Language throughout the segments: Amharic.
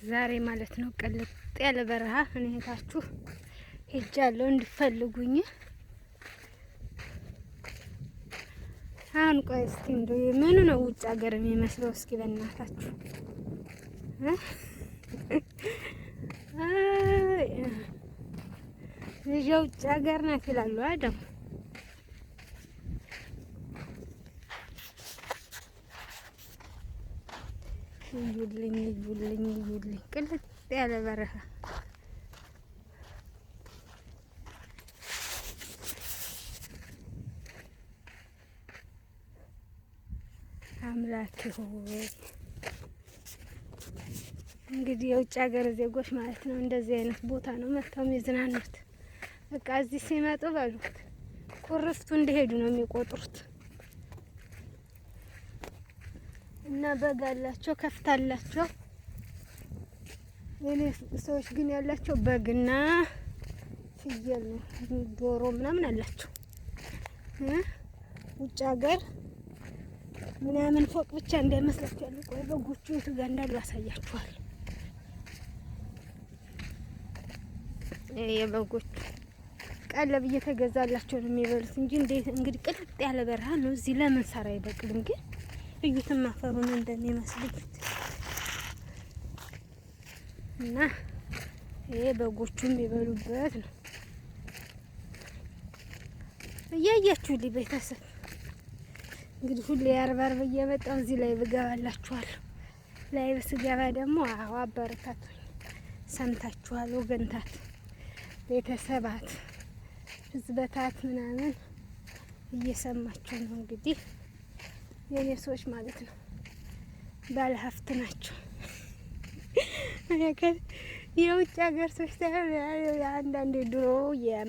ዛሬ ማለት ነው ቅልጥ ያለ በረሃ እኔ እህታችሁ ሄጃለሁ እንድፈልጉኝ። አሁን ቆይ እስኪ እንደው ምኑ ነው ውጭ ሀገር የሚመስለው? እስኪ በእናታችሁ ልጅ ውጭ ሀገር ናት ይላሉ አይደል? እዩልኝ እዩልኝ እዩልኝ ቅልጥ ያለ በረሃ። አምላኬ ሆይ፣ እንግዲህ የውጭ ሀገር ዜጎች ማለት ነው እንደዚህ አይነት ቦታ ነው መጥተው የሚዝናኑት። በቃ እዚህ ሲመጡ በሉት ኩርፍቱ እንደሄዱ ነው የሚቆጥሩት። እና በግ አላቸው፣ ከፍት አላቸው። የኔ ሰዎች ግን ያላቸው በግና ፍየል ነው፣ ዶሮ ምናምን አላቸው። ውጭ ሀገር ምናምን ፎቅ ብቻ እንዳይመስላችሁ ያሉ። ቆይ በጎቹ የቱ ጋር እንዳሉ አሳያችኋል። የበጎቹ ቀለብ እየተገዛላቸው ነው የሚበሉት እንጂ እንዴት እንግዲህ ቅልጥ ያለ በረሃ ነው። እዚህ ለምን ሳር አይበቅልም ግን? እዩትም አፈሩን እንደሚመስል እና ይሄ በጎቹ የሚበሉበት ነው። እያያችሁልኝ ቤተሰብ፣ እንግዲህ ሁሌ አርብ አርብ እየመጣሁ እዚህ ላይ ብገባላችኋለሁ። Live ስገባ ደግሞ አዎ አበረታቱኝ። ሰምታችኋል ወገንታት፣ ቤተሰባት፣ ህዝበታት ምናምን እየሰማችሁ ነው እንግዲህ የኔ ሰዎች ማለት ነው። ባለ ሀብት ናቸው። የውጭ ሀገር ሰዎች ሳይሆን አንዳንድ ድሮ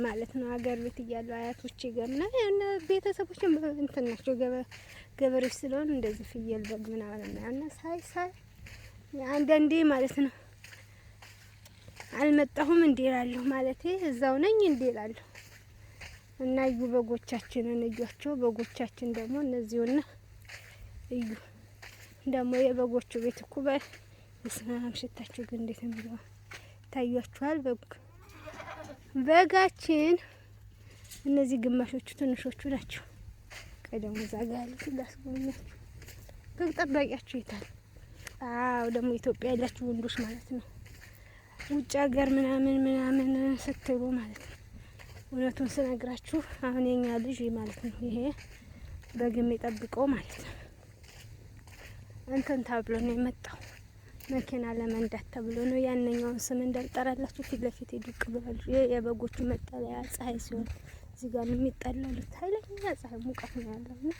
ማለት ነው ሀገር ቤት እያሉ አያቶቼ ጋር ምናምን ቤተሰቦች እንትን ናቸው፣ ገበሬዎች ስለሆኑ እንደዚህ ፍየል በግ ምናምን እና ሳይ ሳይ አንዳንዴ ማለት ነው አልመጣሁም እንዴ እላለሁ፣ ማለቴ እዛው ነኝ እንዴ እላለሁ። እና እዩ በጎቻችንን እዩአቸው። በጎቻችን ደግሞ እነዚሁና እዩ ደግሞ የበጎቹ ቤት እኮ በስመ አብ፣ ሽታችሁ ግን እንዴት ነው ታዩአችኋል። በግ በጋችን እነዚህ ግማሾቹ ትንሾቹ ናቸው። ቀደሙ እዛ ጋ ያሉት ላስጎብኛችሁ። በግ ጠባቂያችሁ የታል? አዎ ደግሞ ኢትዮጵያ ያላችሁ ወንዶች ማለት ነው ውጭ ሀገር ምናምን ምናምን ስትሉ ማለት ነው። እውነቱን ስነግራችሁ አሁን የኛ ልጅ ማለት ነው ይሄ በግ የሚጠብቀው ማለት ነው እንትን ተብሎ ነው የመጣው፣ መኪና ለመንዳት ተብሎ ነው። ያንኛውን ስም እንዳልጠራላችሁ ፊት ለፊት ዱቅ ብላሉ። የበጎቹ መጠለያ ፀሐይ ሲሆን እዚህ ጋር ነው የሚጠለሉት። ኃይለኛ ፀሐይ ሙቀት ነው ያለው። እና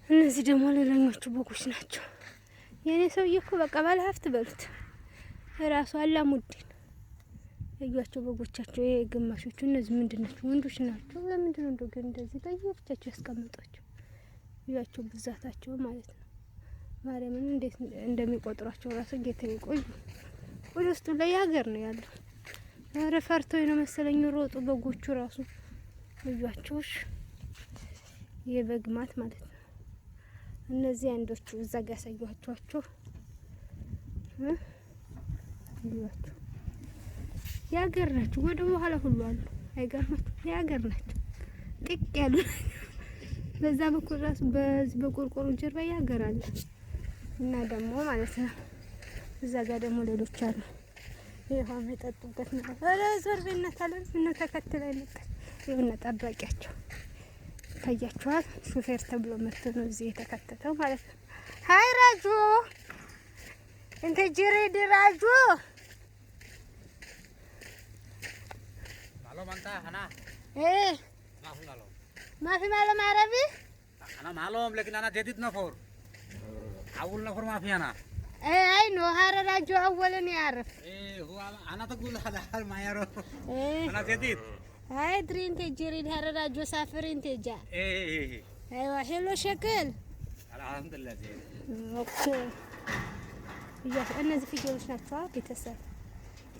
እነዚህ ደግሞ ሌላኞቹ በጎች ናቸው። የእኔ ሰውዬ እኮ በቃ ባለ ሀብት በሉት እራሱ አላሙዲን። እዩዋቸው በጎቻቸው። ይሄ ግማሾቹ እነዚህ ምንድን ናቸው? ወንዶች ናቸው። ለምንድን ነው እንደው ግን እንደዚህ ለየብቻቸው ያስቀምጧቸው? እዩዋቸው ብዛታቸው ማለት ነው። ማርያምን እንዴት እንደሚቆጥሯቸው ራሱ ጌታ ይቆዩ። ወደ ውስጡ ላይ ሀገር ነው ያለው። ኧረ ፈርተው ነው መሰለኝ ሮጡ በጎቹ ራሱ። እዩዋቸው የበግ ማት ማለት ነው። እነዚህ አንዶቹ እዛ ጋር ያሳየኋቸው እዩዋቸው የሀገር ናቸው። ወደ በኋላ ሁሉ አሉ። አይገርማችሁ? የሀገር ናቸው። ጥቅ ያሉ በዛ በኩል ራሱ በዚህ በቆርቆሮ ጀርባ የሀገር አለ እና ደግሞ ማለት ነው እዛ ጋር ደግሞ ሌሎች አሉ። ይሄ የሚጠጡበት ነው። ኧረ ዞር በእናትህ አለ እና ተከትላ ይመጣል። ይሁን ጠባቂያቸው ይታያችኋል። ሹፌር ተብሎ መጥቶ ነው እዚህ የተከተተው ማለት ነው። Hi ራጁ፣ انت جريد ራጁ። معلوم انت انا ايه ما في معلوم. ما في معلوم عربي. انا معلوم لكن انا جديد نفر، اول نفر ما في انا. ايه اي نو هذا راجو اولا يعرف. ايه هو انا تقول هذا حال ما يعرف. ايه انا جديد. هاي ادري انت جريد هذا راجو سافر انت جا. ايه ايه ايه. ايوه حلو شكل. الحمد لله زين. Okay. እነዚህ ፍየሎች ናቸው ቤተሰብ፣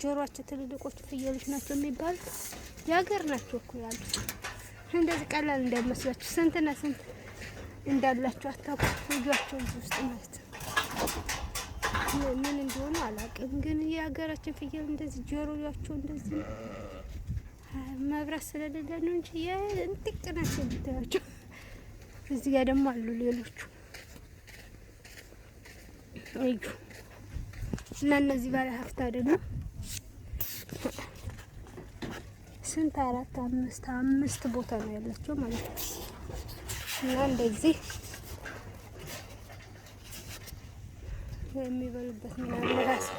ጆሮአቸው ትልልቆቹ ፍየሎች ናቸው የሚባሉት። የሀገር ናቸው እኮ ያሉት። እንደዚህ ቀላል እንዳይመስላችሁ ስንትና ስንት እንዳላችሁ አታውቁም። እዩዋቸው እዚህ ውስጥ ማለት ነው። ምን እንደሆኑ አላውቅም፣ ግን የሀገራችን ፍየል እንደዚህ ጆሮያቸው እንደዚህ መብራት ስለሌለ ነው እንጂ የእንጥቅ ናቸው ብታያቸው። እዚህ ጋር ደግሞ አሉ ሌሎቹ እዩ እና እነዚህ ባለ ሀብት አይደሉም። ስንት አራት አምስት አምስት ቦታ ነው ያላቸው ማለት ነው። እና እንደዚህ የሚበሉበት ምናምን ራሱ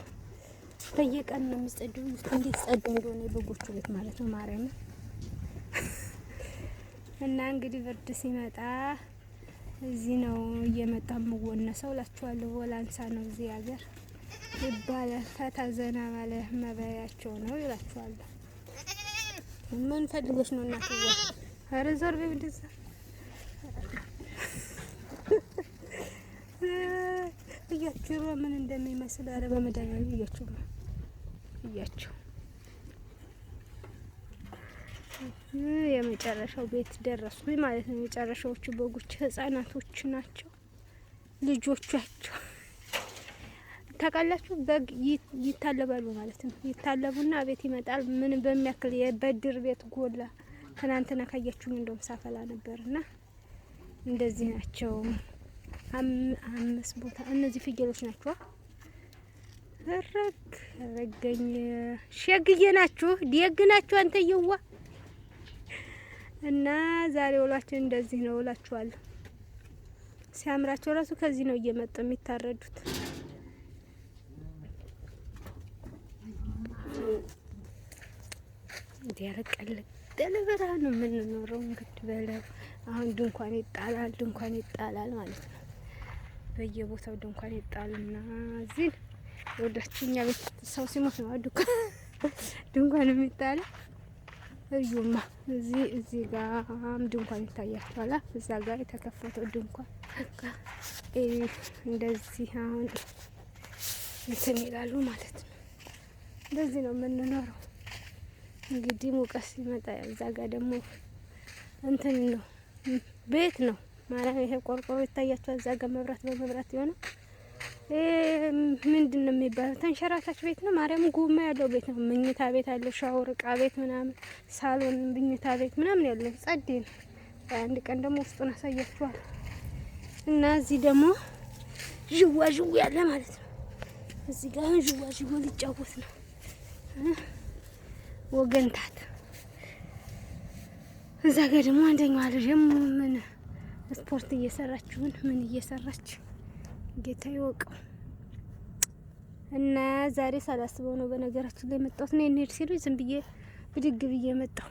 በየቀን ነው የሚጸዱ። እንዴት ጸዱ እንደሆነ የበጎቹ ቤት ማለት ነው ማርያም። እና እንግዲህ ብርድ ሲመጣ እዚህ ነው እየመጣ የምወነሰው እላችኋለሁ። ወላንሳ ነው እዚህ ሀገር ይባላል። ፈታ ዘና ማለ መበያቸው ነው ይላችኋለሁ። ምን ፈልገሽ ነው እናትዋ? ኧረ ዞር በይ ወደዛ። እያችሁ ምን እንደሚመስል ኧረ በመድኃኒዓለም እያችሁ ነው እያችሁ። የመጨረሻው ቤት ደረስኩኝ ማለት ነው። የመጨረሻዎቹ በጎች ህጻናቶች ናቸው ልጆቻቸው። ታውቃላችሁ በግ ይታለባሉ ማለት ነው። ይታለቡና ቤት ይመጣል። ምን በሚያክል የበድር ቤት ጎላ ትናንትና ካያችሁኝ እንደውም ሳፈላ ነበርና እንደዚህ ናቸው። አምስት ቦታ እነዚህ ፍየሎች ናቸው። ረግ ረገኝ ሸግዬ ናችሁ፣ ደግ ናችሁ። አንተየዋ እና ዛሬ ውሏችን እንደዚህ ነው እላችኋለሁ። ሲያምራቸው ራሱ ከዚህ ነው እየመጡ የሚታረዱት። እንዲያለቀልቅ በረሃ ነው የምንኖረው። እንግዲህ በለው አሁን ድንኳን ይጣላል፣ ድንኳን ይጣላል ማለት ነው። በየቦታው ድንኳን ይጣልና እዚህ ወዳችሁ እኛ ቤት ሰው ሲሞት ነው ድንኳን የሚጣለው። እዩማ እዚህ እዚህ ጋም ድንኳን ይታያችኋል። እዛ ጋር የተከፈተው ድንኳን እንደዚህ አሁን እንትን ይላሉ ማለት ነው። እንደዚህ ነው የምንኖረው። እንግዲህ ሙቀት ሲመጣ እዛ ጋር ደግሞ እንትን ነው ቤት ነው ማለት ይሄ ቆርቆሮ ይታያችኋል። እዛ ጋር መብራት በመብራት የሆነ ምንድን ነው የሚባለው? ተንሸራታች ቤት ነው። ማርያም ጎማ ያለው ቤት ነው። መኝታ ቤት አለው፣ ሻወር፣ እቃ ቤት ምናምን፣ ሳሎን፣ መኝታ ቤት ምናምን ያለው ጸዴ ነው። አንድ ቀን ደግሞ ውስጡን አሳያችኋል። እና እዚህ ደግሞ ዥዋ ዥዋ ያለ ማለት ነው። እዚህ ጋር ዥዋ ዥዋ ሊጫወት ነው ወገንታት። እዛ ጋር ደግሞ አንደኛዋ ልጅ ምን ስፖርት እየሰራችሁን ምን እየሰራች ጌታ ይወቀው። እና ዛሬ ሳላስበው ነው በነገራችን ላይ መጣሁት። ነው እንሂድ ሲሉ ዝም ብዬ ብድግ ብዬ መጣሁ።